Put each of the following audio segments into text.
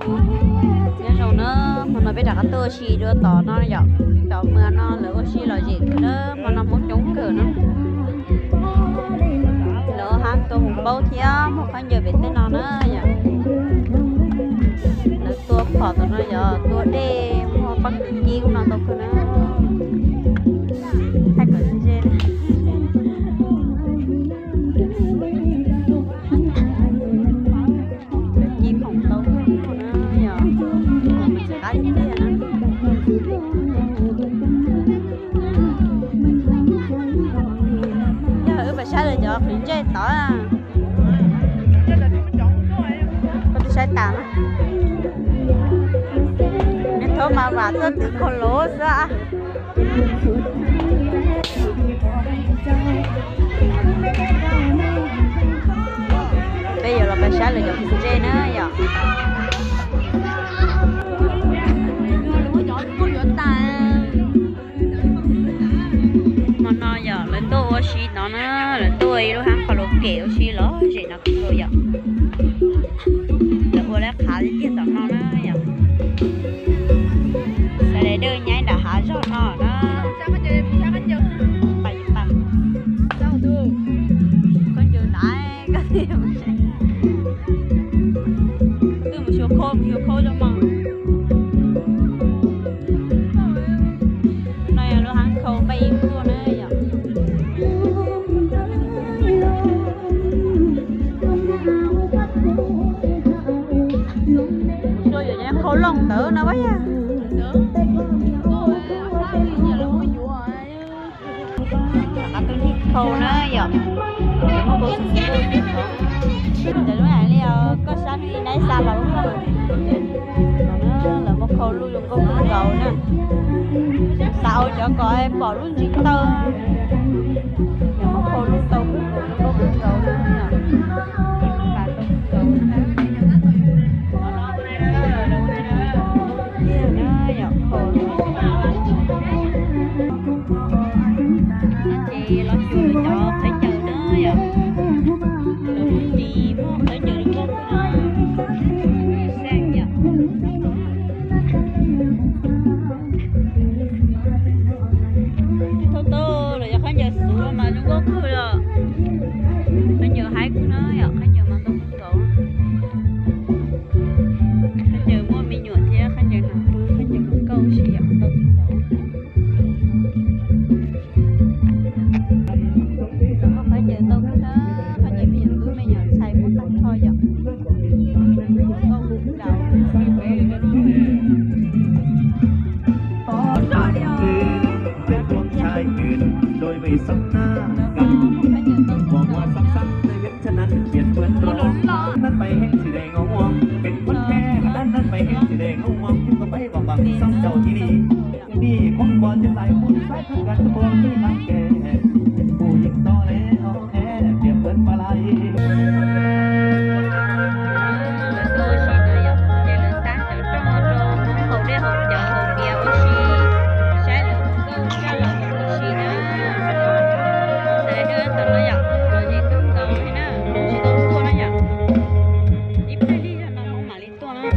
Nyob zoo na, hmo no peb rov qab tuaj ua si dua tom no yom. Tom mws no lawv ua si lom zem kawg na, hmo no Hmoob coob kawg na. Lawv hab tuaj mus paub thiab muag khaub ncaws pem tej no na yom. Lawv tua phom tom no yom, tua dej muag paj kws kib ub no ntau kawg na. Thaij kom ze na. Lawv ci khoom tau kawg na yom, khoom tsis qab li tiag na. Yog wb pais saib lawv cov qhwv ntsej tod. Koj twb saib tas na. Nws thaum mas vam tuaj twv khaus lus xwb. Peb yuav los pais saib lawv cov qhwv ntsej na yom. Hmo no yom lawv tuaj ua si no na, lawv tuaj ib lub hab khaus lus kem ua si lom zem no kawg yom. Lawv ua lawv qhav tiag tiag tom no na yom. Xav li dawj nyaib nram hav zog no na. Khaub ncaws naiv, twb mus xyuas khau, mus xyuas khau zoo mog. No yog lub hab khau npaj ib tuaj na yom. Mus xyuas yuav khau looj ntawd no pab yog. Qab tub nig khau na yom. Cov lub hais li koj sab li nai xa los lub hau. Lawv muab khau lub zoo nkauj kawg nkaus na. Xav ua cov kom pom lub ntsis taw. Muab khau lub tau kawg nkaus, zoo nkauj kawg nkaus na. Ces los xyuas lawv cov qhov chaw na yom. Lawv mus ris muaj qhov chaw zoo nkauj na. Xeeb yom. Thaub tau lawv cov khaub ncaws xuv mas zoo nkauj kawg los. Khaub ncaws haib kawg na yom, khaub ncaws mas ntau kawg nkaus. Khaub ncaws muaj me nyuam thiab khaub ncaws hnav pw, khaub ncaws hluas nkauj si yom, ntau kawg nkaus. Khaub ncaws ntau kawg na, khaub ncaws me nyuam tub me nyuam ntxhais muaj tag nrho yom. Nkauj kawg nkaus. Lawv tuaj ua si no yom, ces lawv tab cov rooj rau Hmoob haus dej haus cawv haus diav ua si, saib lawv nkauj sab laug ua si na. Lawv dej tau no yom, lom zem kawg nkaus li na, tsis tau tuaj na yom. Ib pliag li zog no Hmoob mam li tuaj na.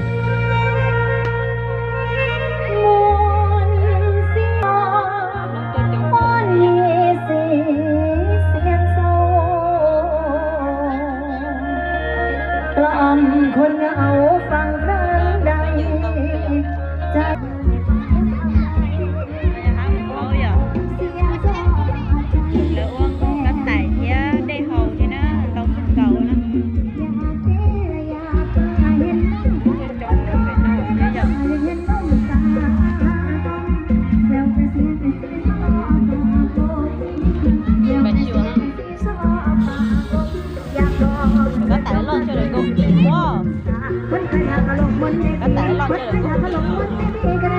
Lawv ua nkauj kab tais thiab dej haus thiab na, ntau kawg nkaus na. Kab tais loj tsawg lawm nkauj kib ua. Kab tais loj tsawg lawm nkauj kib ua.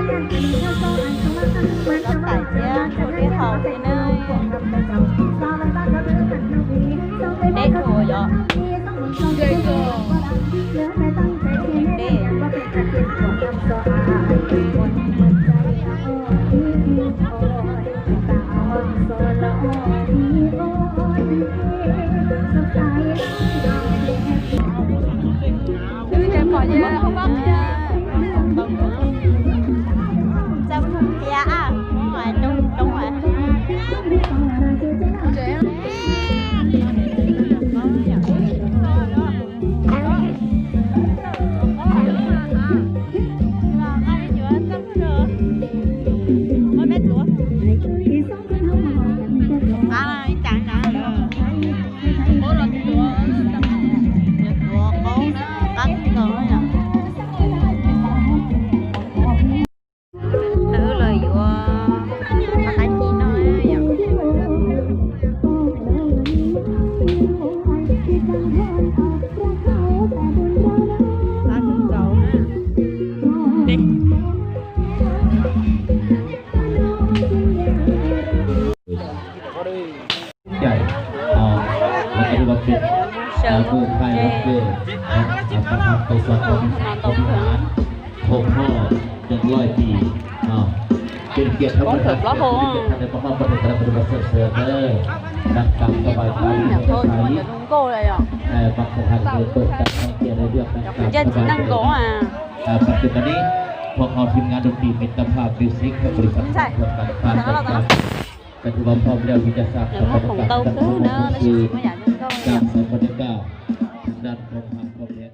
Kab tais thiab tshuaj dej haus thiab na. Dej haus yom. Dej. Wb ces pom ces pom เอ่อ ผู้ภายรับเกิด อ่า ประธานกสก บริหาร หกห้อ หนึ่งร้อยปี อ่า เป็นเกียรติครับ ผมเกิดป.หก ท่านได้มาร่วมประเทศไทยปฏิบัติเสริมเสริมเด้อ นั่งตามสบาย ผมเกิด ผมเกิด ผมเกิด เอ่อ บางคนหันไปเปิดตาสังเกตในเรื่องนั่งตามสบาย อ่า ปัจจุบันนี้ พวกเราทีมงานดนตรีมิตรภาพมิวสิก และบริษัท ไม่ใช่ เครื่องการ ก็ถือว่าพร้อมแล้วที่จะสร้าง เดี๋ยวพวกผมโตขึ้นนะ แล้วจะไม่อยากเล่นโซ่ สร้างสรรค์บรรยากาศ ด้านของความพร้อมเพรียง